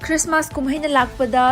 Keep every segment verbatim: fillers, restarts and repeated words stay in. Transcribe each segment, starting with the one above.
Christmas ꯀꯨꯝꯍꯩꯅ ꯂꯥꯛꯄꯗ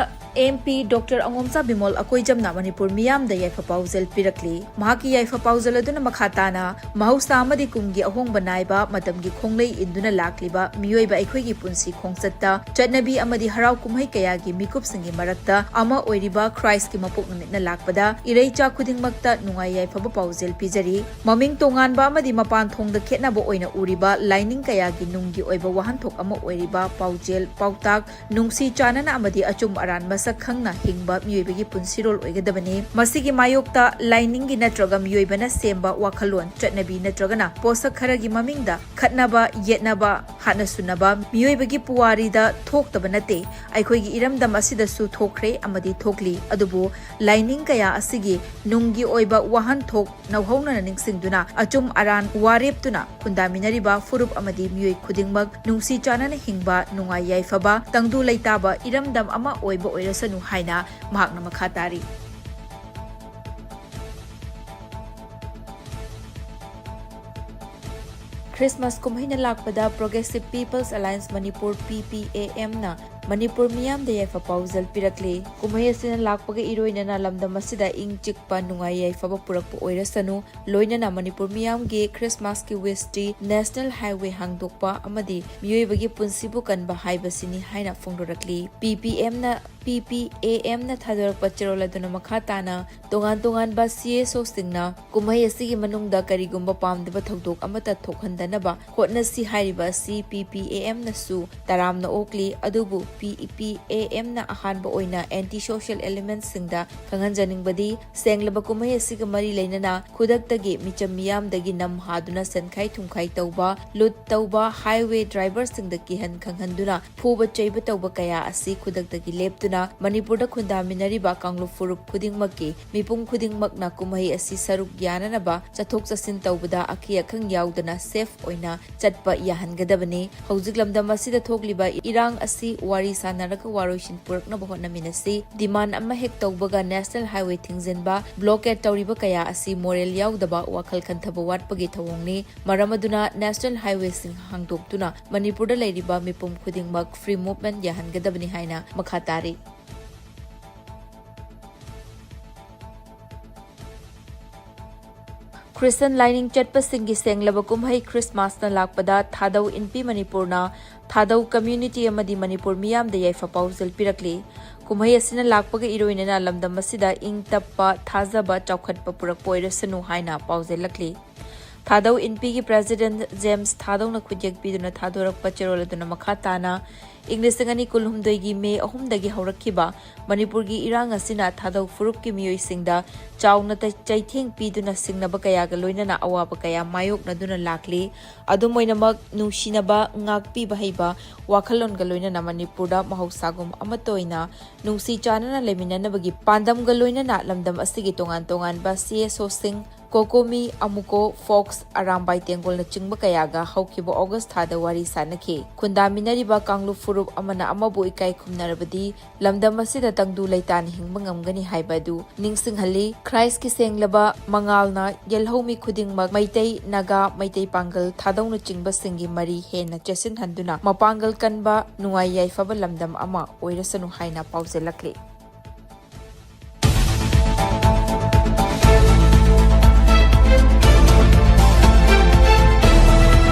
M P doctor ꯑꯉꯣꯝꯆꯥ Bimol ꯑꯀꯣꯏꯖꯝꯅ Manipur ꯃꯤꯌꯥꯝꯗ ꯌꯥꯏꯐ ꯄꯥꯎꯖꯦꯜ ꯄꯤꯔꯛꯂꯤ꯫ ꯃꯍꯥꯛꯀꯤ ꯌꯥꯏꯐ ꯄꯥꯎꯖꯦꯜ ꯑꯗꯨꯅ ꯃꯈꯥ ꯇꯥꯅ ꯃꯍꯧꯁꯥ ꯑꯃꯗꯤ ꯀꯨꯝꯒꯤ ꯑꯍꯣꯡꯕ ꯅꯥꯏꯕ ꯃꯇꯝꯒꯤ ꯈꯣꯡꯂꯩ ꯏꯟꯗꯨꯅ ꯂꯥꯛꯂꯤꯕ ꯃꯤꯑꯣꯏꯕ ꯑꯩꯈꯣꯏꯒꯤ ꯄꯨꯟꯁꯤ ꯈꯣꯡꯆꯠꯇ ꯆꯠꯅꯕꯤ ꯑꯃꯗꯤ ꯍꯔꯥꯎ ꯀꯨꯝꯍꯩ ꯀꯌꯥꯒꯤ ꯃꯤꯀꯨꯞꯁꯤꯡꯒꯤ ꯃꯔꯛꯇ ꯑꯃ ꯑꯣꯏꯔꯤꯕ ꯈ꯭ꯔꯥꯏꯁꯀꯤ ꯃꯄꯣꯛ ꯅꯨꯃꯤꯠꯅ ꯂꯥꯛꯄꯗ ꯏꯔꯩꯆꯥ ꯈꯨꯗꯤꯡꯃꯛꯇ ꯅꯨꯡꯉꯥꯏ ꯌꯥꯏꯐꯕ ꯄꯥꯎꯖꯦꯜ ꯄꯤꯖꯔꯤ꯫ ꯃꯃꯤꯡ ꯇꯣꯉꯥꯟꯕ ꯑꯃꯗꯤ ꯃꯄꯥꯟ ꯊꯣꯡꯗ ꯈꯦꯠꯅꯕ ꯑꯣꯏꯅ ꯎꯔꯤꯕ ꯂꯥꯏꯅꯤꯡ ꯀꯌꯥꯒꯤ ꯅꯨꯡꯒꯤ ꯑꯣꯏꯕ ꯋꯥꯍꯟꯊꯣꯛ ꯑꯃ ꯑꯣꯏꯔꯤꯕ ꯄꯥꯎꯖꯦꯜ, ꯄꯥꯎꯇꯥꯛ, ꯅꯨꯡꯁꯤ ꯆꯥꯟꯅꯅ ꯑꯃꯗꯤ ꯑꯆꯨꯝ ꯑꯔꯥꯟ ꯃꯁꯛ ꯈꯪꯅ ꯍꯤꯡꯕ ꯃꯤꯑꯣꯏꯕꯒꯤ ꯄꯨꯟꯁꯤꯔꯣꯜ ꯑꯣꯏꯒꯗꯕꯅꯤ꯫ ꯃꯁꯤꯒꯤ ꯃꯥꯌꯣꯛꯇ ꯂꯥꯏꯅꯤꯡꯒꯤ ꯅꯠꯇ꯭ꯔꯒ ꯃꯤꯑꯣꯏꯕꯅ ꯁꯦꯝꯕ ꯋꯥꯈꯜꯂꯣꯟ, ꯆꯠꯅꯕꯤ ꯅꯠꯇ꯭ꯔꯒꯅ ꯄꯣꯠꯁꯛ ꯈꯔꯒꯤ ꯃꯃꯤꯡꯗ ꯈꯠꯅꯕ, ꯌꯦꯠꯅꯕ, ꯍꯥꯠꯅ ꯁꯨꯅꯕ ꯃꯤꯑꯣꯏꯕꯒꯤ ꯄꯨꯋꯥꯔꯤꯗ ꯊꯣꯛꯇꯕ ꯅꯠꯇꯦ꯫ ꯑꯩꯈꯣꯏꯒꯤ ꯏꯔꯝꯗꯝ ꯑꯁꯤꯗꯁꯨ ꯊꯣꯛꯈ꯭ꯔꯦ ꯑꯃꯗꯤ ꯊꯣꯛꯂꯤ꯫ ꯑꯗꯨꯕꯨ ꯂꯥꯏꯅꯤꯡ ꯀꯌꯥ ꯑꯁꯤꯒꯤ ꯅꯨꯡꯒꯤ ꯑꯣꯏꯕ ꯋꯥꯍꯟꯊꯣꯛ ꯅꯧꯍꯧꯅꯅ ꯅꯤꯡꯁꯤꯡꯗꯨꯅ ꯑꯆꯨꯝ ꯑꯔꯥꯟ ꯋꯥꯔꯦꯞꯇꯨꯅ ꯈꯨꯟꯗꯥꯃꯤꯟꯅꯔꯤꯕ ꯐꯨꯔꯨꯞ ꯑꯃꯗꯤ ꯃꯤꯑꯣꯏ ꯈꯨꯗꯤꯡꯃꯛ ꯅꯨꯡꯁꯤ ꯆꯥꯟꯅꯅ ꯍꯤꯡꯕ, ꯅꯨꯡꯉꯥꯏ ꯌꯥꯏꯐꯕ, ꯇꯪꯗꯨ ꯂꯩꯇꯥꯕ ꯏꯔꯝꯗꯝ ꯑꯃ ꯑꯣꯏꯕ ꯑꯣꯏꯔꯁꯅꯨ ꯍꯥꯏꯅ ꯃꯍꯥꯛꯅ ꯃꯈꯥ ꯇꯥꯔꯤ꯫ ꯈ꯭ꯔꯤꯁꯃꯥꯁ ꯀꯨꯝꯍꯩꯅ ꯂꯥꯛꯄꯗ Progressive People's Alliance Manipur, P P A M ꯅ ꯃꯅꯤꯄꯨꯔ ꯃꯤꯌꯥꯝꯗ ꯌꯥꯏꯐ ꯄꯥꯎꯖꯦꯜ ꯄꯤꯔꯛꯂꯤ꯫ ꯀꯨꯝꯍꯩ ꯑꯁꯤꯅ ꯂꯥꯛꯄꯒ ꯏꯔꯣꯏꯅꯅ ꯂꯝꯗꯝ ꯑꯁꯤꯗ ꯏꯪ ꯆꯤꯛꯄ, ꯅꯨꯡꯉꯥꯏ ꯌꯥꯏꯐꯕ ꯄꯨꯔꯛꯄ ꯑꯣꯏꯔꯁꯅꯨ, ꯂꯣꯏꯅꯅ ꯃꯅꯤꯄꯨꯔ ꯃꯤꯌꯥꯝꯒꯤ ꯈ꯭ꯔꯤꯁꯃꯥꯁꯀꯤ wish ꯇꯤ National Highway ꯍꯥꯡꯗꯣꯛꯄ ꯑꯃꯗꯤ ꯃꯤꯑꯣꯏꯕꯒꯤ ꯄꯨꯟꯁꯤꯕꯨ ꯀꯟꯕ ꯍꯥꯏꯕꯁꯤꯅꯤ ꯍꯥꯏꯅ ꯐꯣꯡꯗꯣꯔꯛꯂꯤ꯫ P P M ꯅ, P P A M ꯅ ꯊꯥꯗꯣꯔꯛꯄ ꯆꯦꯔꯣꯜ ꯑꯗꯨꯅ ꯃꯈꯥ ꯇꯥꯅ ꯇꯣꯉꯥꯟ ꯇꯣꯉꯥꯟꯕ C S O ꯁꯤꯡꯅ ꯀꯨꯝꯍꯩ ꯑꯁꯤꯒꯤ ꯃꯅꯨꯡꯗ ꯀꯔꯤꯒꯨꯝꯕ ꯄꯥꯝꯗꯕ ꯊꯧꯗꯣꯛ ꯑꯃꯠꯇ ꯊꯣꯛꯍꯟꯗꯅꯕ ꯍꯣꯠꯅꯁꯤ ꯍꯥꯏꯔꯤꯕ ꯑꯁꯤ P P A M ꯅꯁꯨ ꯇꯔꯥꯝꯅ ꯑꯣꯛꯂꯤ꯫ ꯑꯗꯨꯕꯨ P P A M ꯅ ꯑꯍꯥꯟꯕ ꯑꯣꯏꯅ anti social element ꯁꯤꯡꯗ ꯈꯪꯍꯟꯖꯅꯤꯡꯕꯗꯤ, ꯁꯦꯡꯂꯕ ꯀꯨꯝꯍꯩ ꯑꯁꯤꯒ ꯃꯔꯤ ꯂꯩꯅꯅ ꯈꯨꯗꯛꯇꯒꯤ ꯃꯤꯆꯝ ꯃꯤꯌꯥꯝꯗꯒꯤ ꯅꯝ ꯍꯥꯗꯨꯅ ꯁꯦꯟꯈꯥꯏ ꯊꯨꯝꯈꯥꯏ ꯇꯧꯕ, ꯂꯨꯠ ꯇꯧꯕ, highway driver ꯁꯤꯡꯗ ꯀꯤꯍꯟ ꯈꯪꯍꯟꯗꯨꯅ ꯐꯨꯕ ꯆꯩꯕ ꯇꯧꯕ ꯀꯌꯥ ꯑꯁꯤ ꯈꯨꯗꯛꯇꯒꯤ ꯂꯦꯞꯇꯨꯅ ꯃꯅꯤꯄꯨꯔꯗ ꯈꯨꯟꯗꯥꯃꯤꯟꯅꯔꯤꯕ ꯀꯥꯡꯂꯨꯞ ꯐꯨꯔꯨꯞ ꯈꯨꯗꯤꯡꯃꯛꯀꯤ ꯃꯤꯄꯨꯝ ꯈꯨꯗꯤꯡꯃꯛꯅ ꯀꯨꯝꯍꯩ ꯑꯁꯤ ꯁꯔꯨꯛ ꯌꯥꯅꯅꯕ ꯆꯠꯊꯣꯛ ꯆꯠꯁꯤꯟ ꯇꯧꯕꯗ ꯑꯀꯤ ꯑꯈꯪ ꯌꯥꯎꯗꯅ safe ꯑꯣꯏꯅ ꯆꯠꯄ ꯌꯥꯍꯟꯒꯗꯕꯅꯤ꯫ ꯍꯧꯖꯤꯛ ꯂꯝꯗꯝ ꯑꯁꯤꯗ ꯊꯣꯛꯂꯤꯕ ꯏꯔꯥꯡ ꯑꯁꯤ ꯋꯥꯔꯤ ꯁꯥꯟꯅꯔꯒ ꯋꯥꯔꯣꯏꯁꯤꯟ ꯄꯨꯔꯛꯅꯕ ꯍꯣꯠꯅꯃꯤꯟꯅꯁꯤ꯫ Demand ꯑꯃ ꯍꯦꯛ ꯇꯧꯕꯒ National Highway ꯊꯤꯡꯖꯤꯟꯕ, blockade ꯇꯧꯔꯤꯕ ꯀꯌꯥ ꯑꯁꯤ moral ꯌꯥꯎꯗꯕ, ꯋꯥꯈꯜ ꯈꯟꯊꯕ ꯋꯥꯠꯄꯒꯤ ꯊꯧꯑꯣꯡꯅꯤ꯫ ꯃꯔꯝ ꯑꯗꯨꯅ National Highwayꯁꯤꯡ ꯍꯥꯡꯗꯣꯛꯇꯨꯅ ꯃꯅꯤꯄꯨꯔꯗ ꯂꯩꯔꯤꯕ ꯃꯤꯄꯨꯝ ꯈꯨꯗꯤꯡꯃꯛ free movement ꯌꯥꯍꯟꯒꯗꯕꯅꯤ ꯍꯥꯏꯅ ꯃꯈꯥ ꯇꯥꯔꯤ꯫ ꯈ꯭ꯔꯤꯁꯇꯟ ꯂꯥꯏꯅꯤꯡ ꯆꯠꯄꯁꯤꯡꯒꯤ ꯁꯦꯡꯂꯕ ꯀꯨꯝꯍꯩ ꯈ꯭ꯔꯤꯁꯃꯥꯁꯅ ꯂꯥꯛꯄꯗ ꯊꯥꯗꯧ ꯏꯟꯄꯤ ꯃꯅꯤꯄꯨꯔꯅ ꯊꯥꯗꯧ community ꯑꯃꯗꯤ ꯃꯅꯤꯄꯨꯔ ꯃꯤꯌꯥꯝꯗ ꯌꯥꯏꯐ ꯄꯥꯎꯖꯦꯜ ꯄꯤꯔꯛꯂꯤ꯫ ꯀꯨꯝꯍꯩ ꯑꯁꯤꯅ ꯂꯥꯛꯄꯒ ꯏꯔꯣꯏꯅꯅ ꯂꯝꯗꯝ ꯑꯁꯤꯗ ꯏꯪ ꯇꯞꯄ, ꯊꯥꯖꯕ, ꯆꯥꯎꯈꯠꯄ ꯄꯨꯔꯛꯄ ꯑꯣꯏꯔꯁꯅꯨ ꯍꯥꯏꯅ ꯄꯥꯎꯖꯦꯜꯂꯛꯂꯤ꯫ ꯊꯥꯗꯧ ꯏꯟꯄꯤꯒꯤ president James ꯊꯥꯗꯧꯅ ꯈꯨꯠꯌꯦꯛ ꯄꯤꯗꯨꯅ ꯊꯥꯗꯣꯔꯛꯄ ꯆꯦꯔꯣꯜ ꯑꯗꯨꯅ ꯃꯈꯥ ꯇꯥꯅ ꯏꯪ ꯂꯤꯁꯤꯡ ꯑꯅꯤ ꯀꯨꯟꯍꯨꯝꯗꯣꯏꯒꯤ ꯃꯦ ꯑꯍꯨꯝꯗꯒꯤ ꯍꯧꯔꯛꯈꯤꯕ ꯃꯅꯤꯄꯨꯔꯒꯤ ꯏꯔꯥꯡ ꯑꯁꯤꯅ ꯊꯥꯗꯧ ꯐꯨꯔꯨꯞꯀꯤ ꯃꯤꯑꯣꯏꯁꯤꯡꯗ ꯆꯥꯎꯅ ꯇ-, ꯆꯩꯊꯦꯡ ꯄꯤꯗꯨꯅ ꯁꯤꯡꯅꯕ ꯀꯌꯥꯒ ꯂꯣꯏꯅꯅ ꯑꯋꯥꯕ ꯀꯌꯥ ꯃꯥꯌꯣꯛꯅꯗꯨꯅ ꯂꯥꯛꯂꯤ꯫ ꯑꯗꯨꯝ ꯑꯣꯏꯅꯃꯛ, ꯅꯨꯡꯁꯤꯅꯕ, ꯉꯥꯛꯄꯤꯕ ꯍꯩꯕ ꯋꯥꯈꯜꯂꯣꯟꯒ ꯂꯣꯏꯅꯅ ꯃꯅꯤꯄꯨꯔꯗ ꯃꯍꯧꯁꯥꯒꯨꯝ ꯑꯃꯠꯇ ꯑꯣꯏꯅ ꯅꯨꯡꯁꯤ ꯆꯥꯟꯅꯅ ꯂꯩꯃꯤꯟꯅꯅꯕꯒꯤ ꯄꯥꯟꯗꯝꯒ ꯂꯣꯏꯅꯅ ꯂꯝꯗꯝ ꯑꯁꯤꯒꯤ ꯇꯣꯉꯥꯟ ꯇꯣꯉꯥꯟꯕ CSOꯁꯤꯡ, ꯀꯣꯀꯣꯃꯤ, ꯑꯃꯨꯀꯣ, ꯐꯣꯛꯁ, ꯑꯔꯥꯝꯕꯥꯏ ꯇꯦꯡꯒꯣꯜꯅꯆꯤꯡꯕ ꯀꯌꯥꯒ ꯍꯧꯈꯤꯕ ꯑꯣꯒꯁ ꯊꯥꯗ ꯋꯥꯔꯤ ꯁꯥꯅꯈꯤ꯫ ꯈꯨꯟꯗꯥꯃꯤꯟꯅꯔꯤꯕ ꯀꯥꯡꯂꯨꯞ ꯐꯨꯔꯨꯞ ꯑꯃꯅ ꯑꯃꯕꯨ ꯏꯀꯥꯏ ꯈꯨꯝꯅꯔꯕꯗꯤ ꯂꯝꯗꯝ ꯑꯁꯤꯗ ꯇꯪꯗꯨ ꯂꯩꯇꯥꯅ ꯍꯤꯡꯕ ꯉꯝꯒꯅꯤ ꯍꯥꯏꯕ ꯑꯗꯨ ꯅꯤꯡꯁꯤꯡꯍꯜꯂꯤ꯫ ꯈ꯭ꯔꯥꯏꯁꯀꯤ ꯁꯦꯡꯂꯕ ꯃꯉꯥꯜꯅ ꯌꯦꯜꯍꯧꯃꯤ ꯈꯨꯗꯤꯡꯃꯛ ꯃꯩꯇꯩ, ꯅꯥꯒꯥ, ꯃꯩꯇꯩ ꯄꯥꯡꯒꯜ, ꯊꯥꯗꯧꯅꯆꯤꯡꯕꯁꯤꯡꯒꯤ ꯃꯔꯤ ꯍꯦꯟꯅ ꯆꯦꯠꯁꯤꯟꯍꯟꯗꯨꯅ ꯃꯄꯥꯡꯒꯜ ꯀꯟꯕ, ꯅꯨꯡꯉꯥꯏ ꯌꯥꯏꯐꯕ ꯂꯝꯗꯝ ꯑꯃ ꯑꯣꯏꯔꯁꯅꯨ ꯍꯥꯏꯅ ꯄꯥꯎꯖꯦꯜꯂꯛꯂꯤ꯫